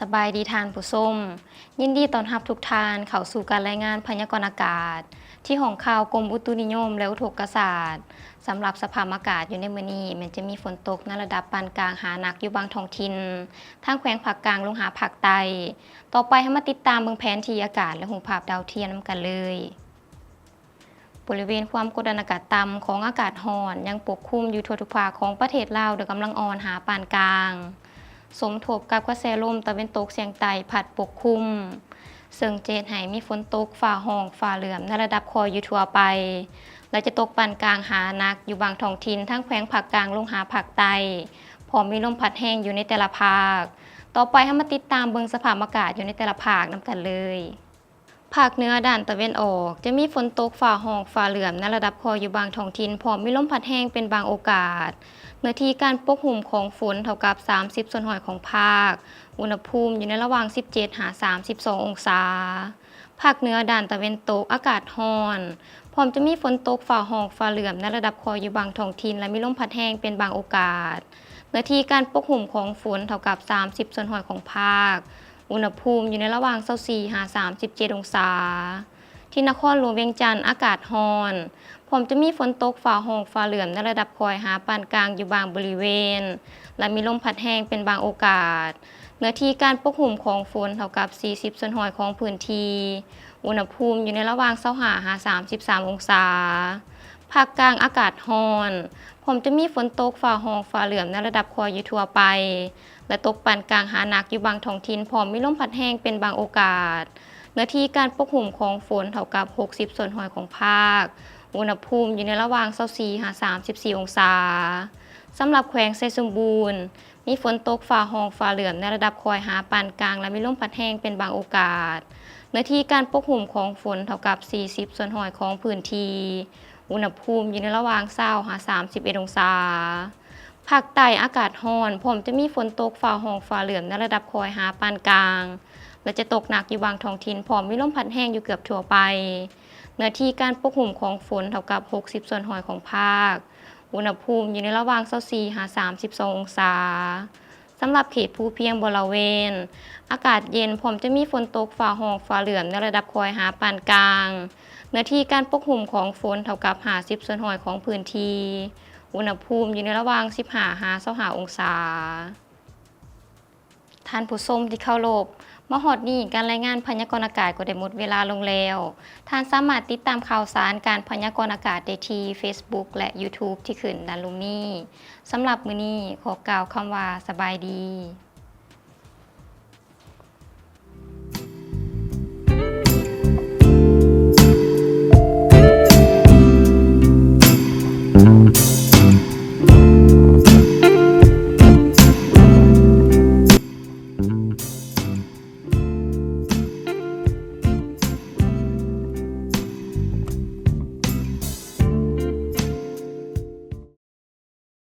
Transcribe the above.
ສະບາຍດີທ່ານຜູ້ຊົມ, ຍິນດີຕ້ອນຮັບທຸກທ່ານເຂົ້າສູ່ການລາຍງານພະຍາກອນອາກາດ ທີ່ຫ້ອງຂ່າວກົມອຸຕຸນິຍົມ ແລະ ອຸທົກກະສາດ. ສຳລັບສະພາບອາກາດຢູ່ໃນມື້ນີ້ ແມ່ນຈະມີຝົນຕົກໃນລະດັບປານກາງຫາໜັກຢູ່ບາງທ້ອງຖິ່ນ ທາງແຂວງພາກກາງລົງຫາພາກໃຕ້. ຕໍ່ໄປເຮົາມາຕິດຕາມເບິ່ງແຜນທີ່ອາກາດ ແລະ ຮູບພາບດາວທຽມນຳກັນເລີຍ. ບໍລິເວນຄວາມກົດອາກາດຕ່ຳຂອງອາກາດຮ້ອນຍັງປົກຄຸມຢູ່ທົ່ວທຸກພາກຂອງປະເທດລາວ ໂດຍກຳລັງອ່ອນຫາປານກາງ ສົມທົບກັບກະແສລົມຕາເວັນຕົກສຽງໃຕ້ພັດປົກຄຸມ, ເຊິ່ງຈະເຮັດໃຫ້ມີຝົນຕົກຟ້າຮ້ອງຟ້າເຫຼື້ອມໃນລະດັບຄ່ອຍຢູ່ທົ່ວໄປ ແລະ ຈະຕົກປານກາງຫາໜັກຢູ່ບາງທ້ອງຖິ່ນທາງແຂວງພາກກາງລົງຫາພາກໃຕ້, ພ້ອມມີລົມພັດແຮງຢູ່ໃນແຕ່ລະພາກ. ຕໍ່ໄປເຮົາມາຕິດຕາມເບິ່ງສະພາບອາກາດຢູ່ໃນແຕ່ລະພາກນຳກັນເລີຍ. ພາກເໜືອດ້ານຕາເວັນອອກ ຈະມີຝົນຕົກຟ້າຮ້ອງຟ້າເຫຼື້ອມໃນລະດັບຄ່ອຍຢູ່ບາງທ້ອງຖິ່ນ ພ້ອມມີລົມພັດແຮງເປັນບາງໂອກາດ. ເນື້ອທີ່ການປົກຫຸ້ມຂອງຝົນເທົ່າກັບສາມສິບສ່ວນຮ້ອຍຂອງພາກ. ອຸນຫະພູມຢູ່ໃນລະຫວ່າງສິບເຈັດຫາສາມສິບສອງອົງສາ. ພາກເໜືອດ້ານຕາເວັນຕົກ ອາກາດຮ້ອນ ພ້ອມຈະມີຝົນຕົກຟ້າຮ້ອງຟ້າເຫຼື້ອມໃນລະດັບຄ່ອຍຢູ່ບາງທ້ອງຖິ່ນ ແລະ ມີລົມພັດແຮງເປັນບາງໂອກາດ. ເນື້ອທີ່ການປົກຫຸ້ມຂອງຝົນເທົ່າກັບສາມສິບສ່ວນຮ້ອຍຂອງພາກ. ອຸນຫະພູມຢູ່ໃນລະຫວ່າງຊາວສີ່ຫາສາມສິບເຈັດອົງສາ. ທີ່ນະຄອນຫຼວງວຽງຈັນ ອາກາດຮ້ອນ ພ້ອມຈະມີຝົນຕົກຟ້າຮ້ອງຟ້າເຫຼື້ອມໃນລະດັບຄ່ອຍຫາປານກາງຢູ່ບາງບໍລິເວນ ແລະ ມີລົມພັດແຮງເປັນບາງໂອກາດ. ເນື້ອທີ່ການປົກຫຸ້ມຂອງຝົນເທົ່າກັບສີ່ສິບສ່ວນຮ້ອຍຂອງພື້ນທີ່. ອຸນຫະພູມຢູ່ໃນລະຫວ່າງຊາວຫ້າຫາສາມສິບສາມອົງສາ. ພາກກາງອາກາດຮ້ອນ ພ້ອມຈະມີຝົນຕົກຟ້າຮ້ອງຟ້າເຫຼື້ອມໃນລະດັບຄ່ອຍຢູ່ທົ່ວໄປ ແລະ ຕົກປານກາງຫາໜັກຢູ່ບາງທ້ອງຖິ່ນ ພ້ອມມີລົມພັດແຮງເປັນບາງໂອກາດ. ເນື້ອທີ່ການປົກຫຸ້ມຂອງຝົນເທົ່າກັບຫົກສິບສ່ວນຮ້ອຍຂອງພາກ. ອຸນຫະພູມຢູ່ໃນລະຫວ່າງຊາວສີ່ຫາສາມສິບສີ່ອົງສາ. ສຳລັບແຂວງໄຊສົມບູນ ມີຝົນຕົກຟ້າຮ້ອງຟ້າເຫຼື້ອມໃນລະດັບຄ່ອຍຫາປານກາງ ແລະ ມີລົມພັດແຮງເປັນບາງໂອກາດ. ເນື້ອທີ່ການປົກຫຸ້ມຂອງຝົນເທົ່າກັບສີ່ສິບສ່ວນຮ້ອຍຂອງພື້ນທີ່. ອຸນຫະພູມຢູ່ໃນລະຫວ່າງຊາວຫາສາມສິບເອັດອົງສາ. ພາກໃຕ້ອາກາດຮ້ອນ ພ້ອມຈະມີຝົນຕົກຟ້າຮ້ອງຟ້າເຫຼື້ອມໃນລະດັບຄ່ອຍຫາປານກາງ ແລະ ຈະຕົກໜັກຢູ່ບາງທ້ອງຖິ່ນ ພ້ອມມີລົມພັດແຮງຢູ່ເກືອບທົ່ວໄປ. ເນື້ອທີ່ການປົກຫຸ້ມຂອງຝົນເທົ່າກັບຫົກສິບສ່ວນຮ້ອຍຂອງພາກ. ອຸນຫະພູມຢູ່ໃນລະຫວ່າງຊາວສີ່ຫາສາມສິບສອງອົງສາ. ສຳລັບເຂດພູພຽງບໍລະເວນ ອາກາດເຢັນ ພ້ອມຈະມີຝົນຕົກຟ້າຮ້ອງຟ້າເຫຼື້ອມໃນລະດັບຄ່ອຍຫາປານກາງ. ເນື້ອທີ່ການປົກຫຸ້ມຂອງຝົນເທົ່າກັບຫ້າສິບສ່ວນຮ້ອຍຂອງພື້ນທີ່. ອຸນຫະພູມຢູ່ໃນລະຫວ່າງສິບຫ້າຫາຊາວຫ້າອົງສາ. ທ່ານຜູ້ຊົມທີ່ເຄົາລົບ, ມາຮອດນີ້ການລາຍງານພະຍາກອນອາກາດກໍໄດ້ໝົດເວລາລົງແລ້ວ. ທ່ານສາມາດຕິດຕາມຂ່າວສານການພະຍາກອນອາກາດໄດ້ທີ່ Facebook ແລະ YouTube ທີ່ຂຶ້ນດ້ານລຸ່ມນີ້. ສຳລັບມື້ນີ້ ຂໍກ່າວຄຳວ່າ ສະບາຍດີ.